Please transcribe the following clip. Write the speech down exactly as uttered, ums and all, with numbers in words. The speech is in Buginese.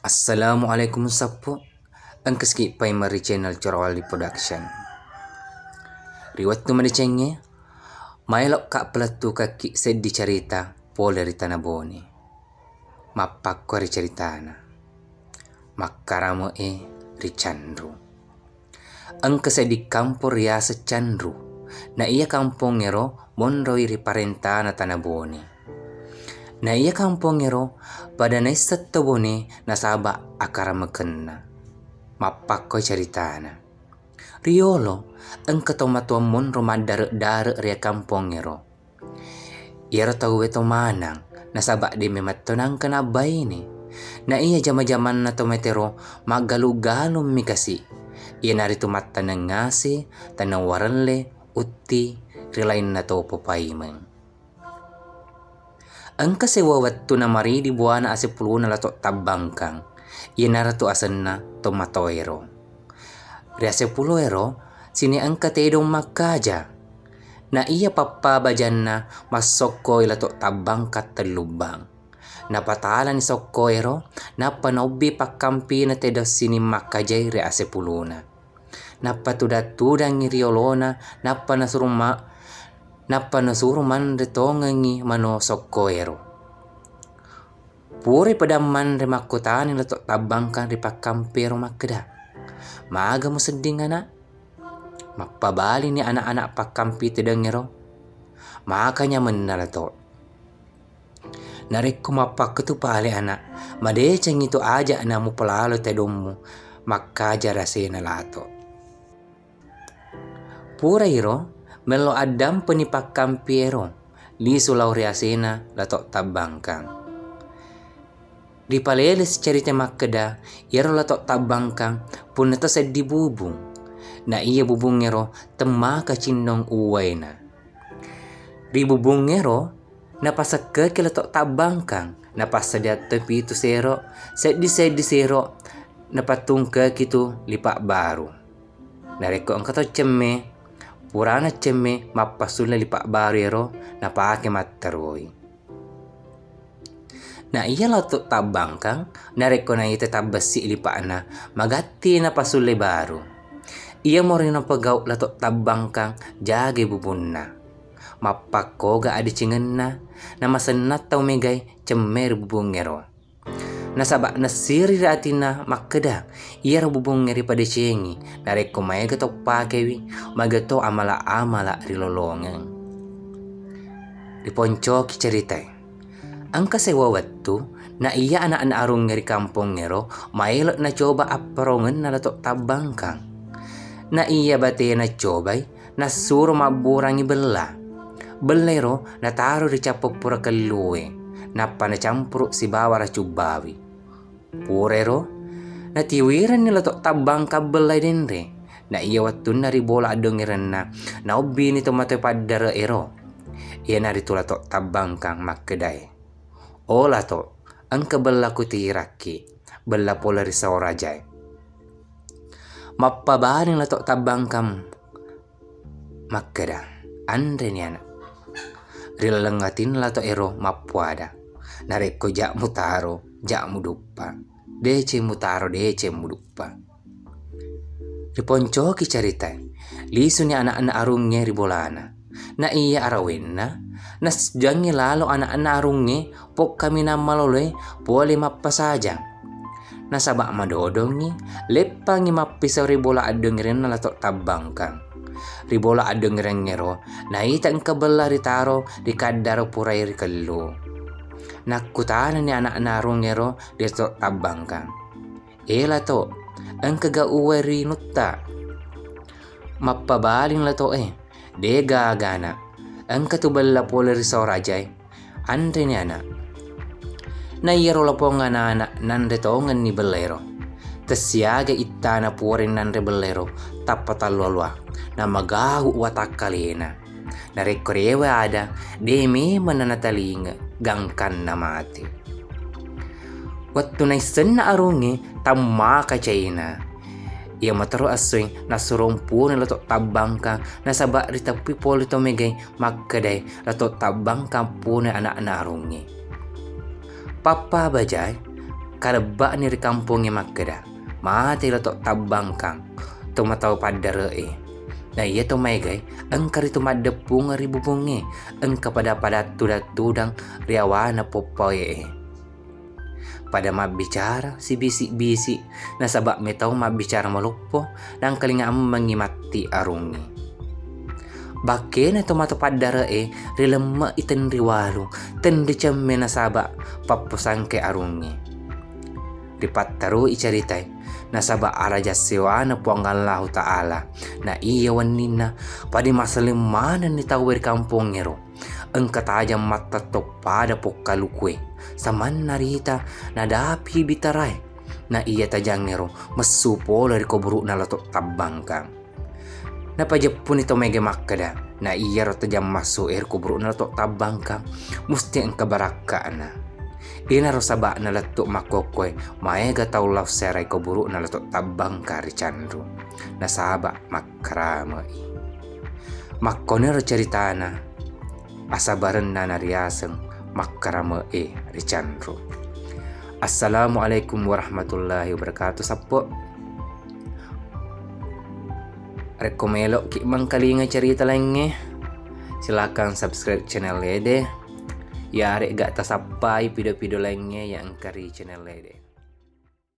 Assalamualaikum sappo. Engkaski paimeng ri channel Corowalli Production. Ri wettu madecengnge, maelokka palettukakki seddi carita pole ri Tana Bone. Mappakko ri caritana. Makkarame'e ri Canru. Engka seddi kampong riaseng Canru. Na iya kampongngero monroi ri parentana Tana Bone. Na iya kampongngero pada naisseng to Bone nasaba akaramekenna. Mappakko caritana. Riolo, engka tomatoa monro maddare-dare ri kampongngero. Iyaro tauwe to manang, nasaba de memetto nangka nabbaine. Na iya jama-jamanna to metero maggalu-galummi kasi. Iyanaritu mattaneng ngase, taneng warelle, utti, ri lainna topo paimeng. Engka sewwa wettu namaridi buana asepuluna Lato Tabbangkang, iyanaritu asenna tomatoero. Ri asepuloero, sini engka tedong makkaja. Na iya pappa bajanna massokkoi Lato Tabbangkang tellubbang. Napatalani sokkoero, nappa naobbi pakkampina tedong sining makkajai ri asepuluna. Nappa tudang-tudangngi ri olona, nappa nasuru ma-, nappa nasuru manre tongengngi mano sokkoero. Purai pedang manre makkutani Lato Tabbangkang ri pakkampero makkeda, "Maga musedding, Ana'?" Mappabalini ana'-ana' pakkampi tedengngero, "Maka nyamenna, Lato." "Narekko mappakketu pale, Ana', madecengngi tu aja'na mupalalo tedongmu, makkaja rasena Lato." Purairo, mello addampeni pakkampiero, lisu lao ri asena Lato Tabbangkang. Ripalele sicarita makkeda, iyaro Lato Tabbangkang punna to seddi bubung. Na iya bubungngero temmaka cinnong uwaina. Ri bubungngero, napasekkeki Lato Tabbangkang, napassadia to pitu sero, seddi-seddi sero, napattungkeki tu lipa baru. Narekko engka to cemme, purana cemme mappasulle lipa baru ero napake matteroi. Na iya Lato Tabbangkang, narekko naita tabbessi lipa'na, magatti napasulle baru. Iyamori napegau Lato Tabbangkang jagai bubunna. Mappakkoga adecengenna, namasennang tau megai cemme ri bubungngero. Nasaba nessiri ri atinna makkeda, iyaro bubungnge ripadecengi, narekko maega to pakewi, maega to amala-amala rilolongeng. Riponcoki ceritae. Engka sewwa wettu, na iya ana'na arungnge ri kampongngero maelo nacoba apparongenna Lato Tabbangkang. Na iya batena cobai, nassuro mabburangi bella. Bellaero nataro ri cappa pura kellue, nappa nacampuru sibawa racung bawi. Purairo, natiwirenni Lato Tabbangkang bellae denre. Na iya wettunna ri bola addongerenna, naobbini tomatoa paddare ero. Iyanaritu Lato Tabbangkang makkedae, "O Lato, engka bella kutirakki, bella pole ri saorajae." Mappabaling Lato Tabbangkang makkeda, "Anreni, Ana'." Ri laleng atinna Lato ero mappuada, "Narekko ja mutaro, ja muduppa. Deceng mutaro, deceng muduppa." Riponcoki caritae. Lisuni ana'na arungnge ri bolana. Na iya arawenna, nasjangngi lalo ana'na arungnge pokkaminang maloloe pole mappasajang. Nasaba madodongngi, leppangngi mappisau ri bola addongerenna Lato Tabbangkang. Ri bola addongerengngero, naita engka bella ritaro ri kaddaro purae rikellu. Nakkutanani ana'na arungngero ri Lato Tabbangkang, "E Lato, engkaga uwai ri inutta?" Mappabaling Latoe, "Degaga, Ana', engka tu bella pole ri saorajae. Anreni, Ana'." Na iyaro lapong ana'-ana' nanre tongenni bellaero. Tessiaga ittana purai nanre bellaero, tappa talloa-loa, namagau watakkalena. Narekko rewe ada, de memeng natalinga, gangkanna mate. Wettu naissenna arungnge, tammaka caina. Iya matero essoe, nassuro mpuni Lato Tabbangkang, nasaba riteppi pole to megai makkedae Lato Tabbangkang pune ana'na arungnge. Pappa bajae, Kalebba'ni ri kampongnge makkeda, "Matei Lato Tabbangkang, to matau paddare'e." Na iya to maegae engka ritu maddeppungeng ri bubungnge, engka pada-pada tudang-tudang ri awana poppae'e. Pada mabbicara sibisi-bisi, nasaba metau mabbicara maloppo, nangkalinga ammengngi matti arungnge. Bakkena to matu paddare'e rilemme'i tenriwalu, tenricemme nasaba papposangke arungnge. Ripattarui caritae, nasaba araja sewana Puang Allahu Ta'ala. Na iya wenninna, pada maselling manenni tauwe ri kampongngero. Engka tajang mattetto pada pokkalukue. Samanna rita nadapi bitarae. Na iya tajangngero messu pole ri kuburu'na Lato Tabbangkang. Napajeppuni to maega makkeda, na iyaro tajang massu'e ri kuburu'na Lato Tabbangkang, musti engka barakka'na. Inaro saba'na lettu makkokkoe maega tau lao serai kuburu'na Lato Tabbangkang ri Canru, nasaba makkarame'i. Makkoniro caritana, asabarenna nariaseng makkarame'e ri Canru. Assalamualaikum warahmatullahi wabarakatuh, sappo. Rekko melo'ki mengkalinga cerita laingnge, silakan subscribe channel ede. Yaregga tasappai video-video laingnge yang engka ri channel ede.